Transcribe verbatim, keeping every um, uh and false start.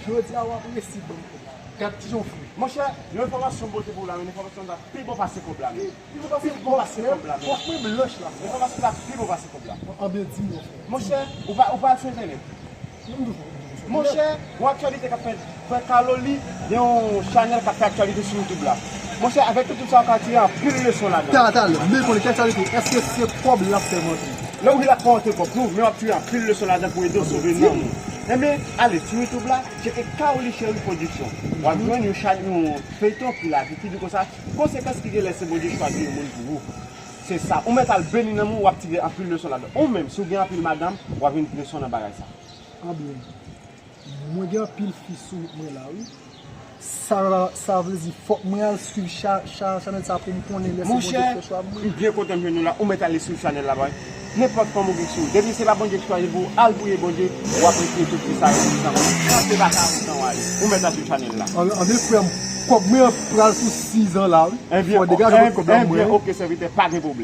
Jodi a w ap resi ban m kòb la. Gad kijan w fre. Monchè, yon enfòmasyon m pote pou w la, men enfòmasyon sa pi bon pase kòb la, men. Pi bon pase kòb la. Kòb mwen blanch la. Enfòmasyon sa pi bon pase kòb la. Anben di m non frè. Monchè, ou pa ou pa al sou entènèt. Monchè, yon aktyalite k ap fèt. Frè Carlo li gen yon chanèl k ap fè aktyalite sou YouTube la. Monchè, avèk tout sa w ka tire anpil leson ladan. Talè, talè, men konnen ki aktyalite. Èske se kòb l ap fè m antre? Lè w ri l ap fè w antre kòb tou, men w ap tire anpil leson ladan pou ede w sove nanm ou. Enben, ale sou YouTube la, tcheke Carly Chery Production. W ap jwenn yon chanèl, yon feyton ki la, ki di konsa, konsekans ki gen lè se Bondye chwazi yon moun pou ou. Se sa, ou mèt al beni nanm ou, w ap tire anpil leson ladan. Ou menm, si w gen anpil madanm, w ap jwenn leson nan bagay sa. Anben, mwen gen anpil fi sou wout mwen la wi. Sa sa vle di fòk mwen al swiv cha cha chanèl sa pou m konnen lè se Bondye ki fè chwa pou mwen. M byen kontan m jwenn nou la, ou mèt ale swiv chanèl la bay. Nenpòt fanm ou gen sou ou, depi se pa Bondye ki chwazi pou ou, al priye Bondye, w ap retire tout fi sa yo nan kò w. Kanpe pa ka ou tan w ale. Ou mèt al swiv chanèl la. Anben frè m, kòb mwen an pral sou sizan la wi. Fò degaje kòb la mwen. Enbyen oke sèvitè, pa gen pwoblèm.